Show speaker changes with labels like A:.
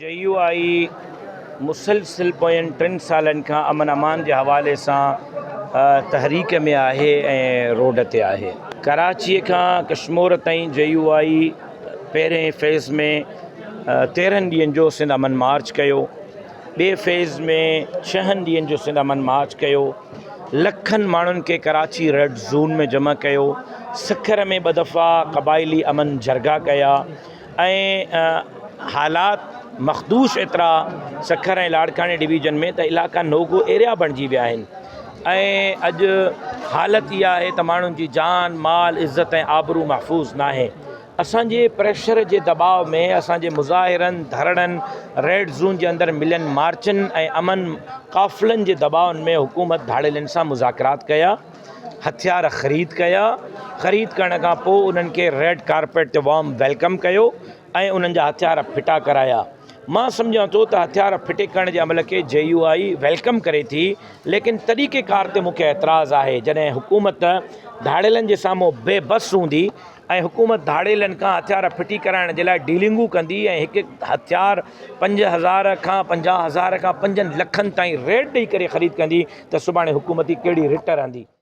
A: جي يو آء مسلسل پوين ٽن سالن کان امن امان جي حوالي سان تحريڪ ۾ آهي ۽ روڊ تي آهي. ڪراچيء کان ڪشمور تائين جي يو آء پهرين فيز ۾ 13 ڏينهن جو سنڌ امن مارچ ڪيو، ٻئي فيز ۾ ڇهن ڏينهن جو سنڌ امن مارچ ڪيو، لکن ماڻهن کي ڪراچي ريڊ زون ۾ جمع ڪيو، سکر ۾ ٻه دفعا قبائلي امن جرڳا ڪيا. ۽ حالات مخدوش ايترا سکر ۽ لاڙڪاڻي ڊويزن ۾ ته علائقا نوگو ايريا بڻجي ويا آهن ۽ اڄ حالت اها آهي ته ماڻهن جي جان مال عزت ۽ آبرو محفوظ ناهي اسانجي پريشر جي دٻاء ۾ اسانجي مظاهرن ڌرڻن ريڊ زون جي اندر ملين مارچن ۽ امن قافلن جي دٻائن ۾ حڪومت ڌاڙيلن سان مذاڪرات ڪيا هٿيار خريد ڪيا، خريد ڪرڻ کان پوء انهن کي ريڊ ڪارپيٽ تي وارم welcome ڪيو ۽ انهن جا هٿيار ڦٽا ڪرايا. مان سمجهان ٿو ته هٿيار ڦٽي ڪرڻ جي عمل کي جي يو آء welcome ڪري ٿي ليڪن طريقي ڪار تي مون کي اعتراض آهي جڏهن حڪومت ڌاڙيلن جي سامهون بي بس هوندي ۽ حڪومت ڌاڙيلن کان هٿيار ڦٽي ڪرائڻ جي لاء ڊيلنگون ڪندي ۽ هڪ هڪ هٿيار 5000 کان 50 هزار کان پنجن لکن تائين ريٽ ڏئي ڪري خريد ڪندي ته سڀاڻي حڪومتي ڪهڙي رٽ رهندي.